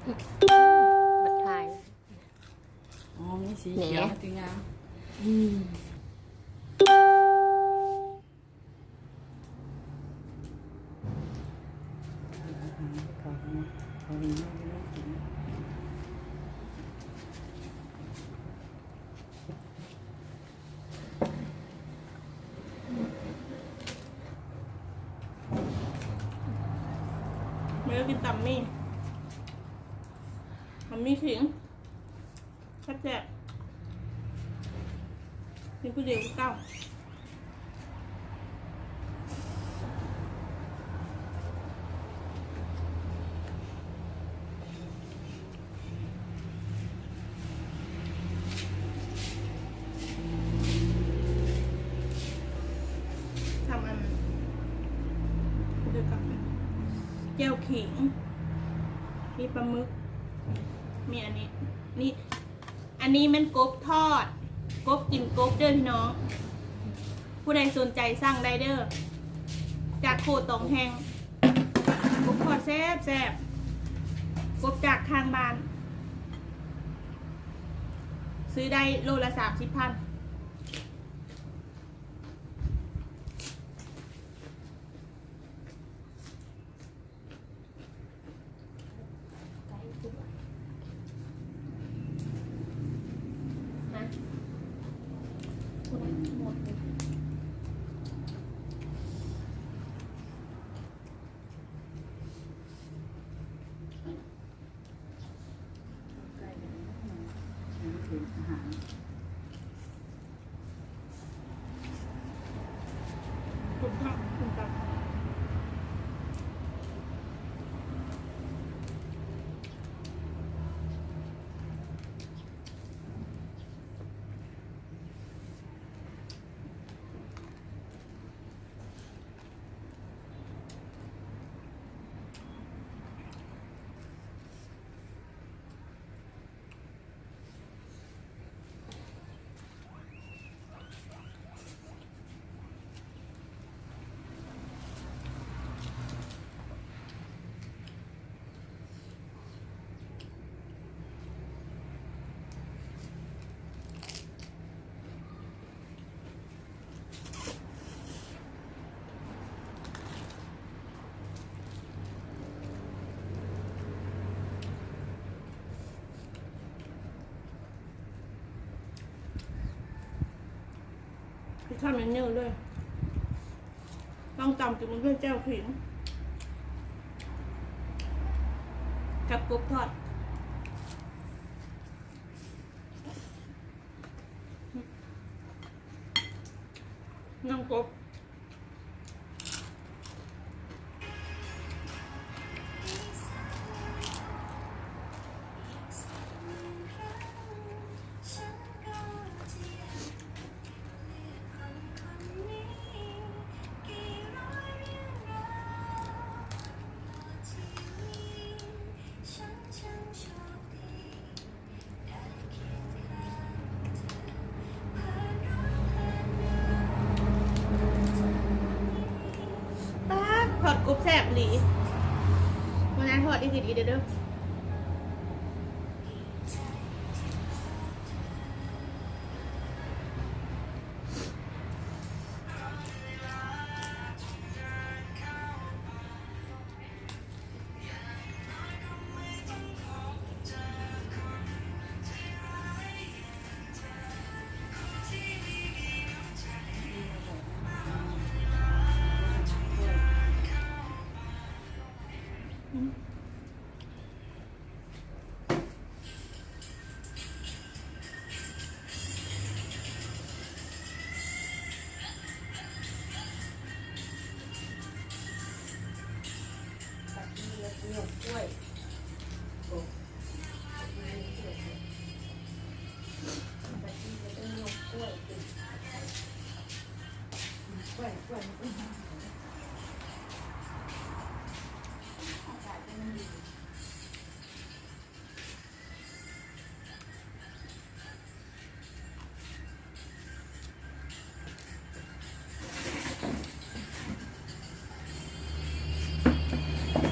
ບັດທ້າຍ ອໍ ມີສີຂຽວ ແໜ ຈຶ່ງງາມ. ອືມ ມາເດີ ກິນຕຳໝີ່ ຕຳໝີ່ຂິງ ແຊບໆ ກິນຜູ້ດຽວຄືເກົ່າ. ທຳອັນ ແຈ່ວຂິງ ມີປາໝຶກ ມີອັນນີ້ ນີ້ ອັນນີ້ແມ່ນກົບທອດ ກົບກິນກົບເດີພີ່ນ້ອງ ຜູ້ໃດສົນໃຈສັ່ງໄດ້ເດີ ຈາກໂຄຕອງແຫ້ງ ກົບທອດແຊບໆ ກົບຈາກຂ້າງບ້ານ ຊື້ໄດ້ໂລລະສາມສິບພັນ. ຄືທອດມັນເຍອະເລີຍ ຕ້ອງຕຳກິນມັນດ້ວຍແຈ່ວຂິງ ກັບກົບທອດ ນ້ຳກົບ. ປາດ ທອດກົບແຊບອີ່ຫຼີ ມື້ນັ້ນທອດອີ່ຫຼີເດີ.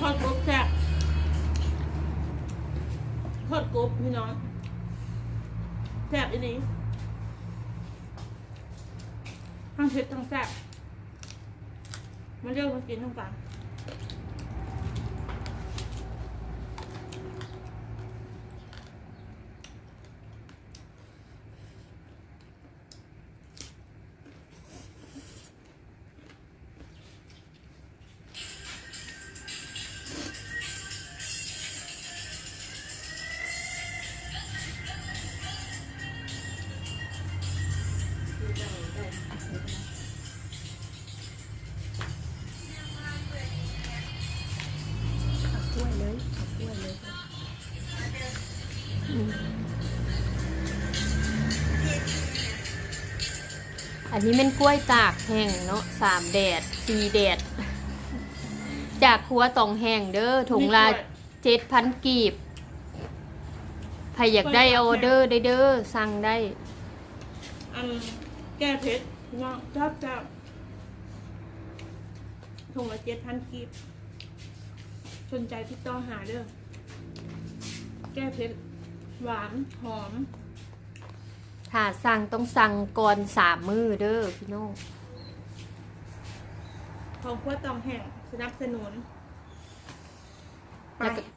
ທອດກົບແຊບ. ນ້ອງ ແຊບອີ່ຫຼີ ທັງເຜັດທັງແຊບ. ມາເດີ ມາກິນນຳກັນ. ເອົາກ້ວຍເລີຍ ເອົາກ້ວຍເລີຍ. ອືມ ອັນນີ້ແມ່ນກ້ວຍຕາກແຫ້ງເນາະ ສາມແດດ ສີ່ແດດ ຈາກຄົວຕອງແຫ້ງເດີ ຖົງລະເຈັດພັນກີບ. ໃຜຢາກໄດ້ອໍເດີໄດ້ເດີ ສັ່ງໄດ້. ອັນແກ້ເຜັດເນາະ ແຊບໆ ຖົງລະເຈັດພັນກີບ. ສົນໃຈຕິດຕໍ່ຫາເດີ ແກ້ເຜັດ ຫວານ ຫອມ. ຖ້າສັ່ງຕ້ອງສັ່ງກ່ອນສາມມື້ເດີພີ່ນ້ອງ. ຂອງຄົວຕອງແຫ້ງສະໜັບສະໜູນ ແລ້ວກໍ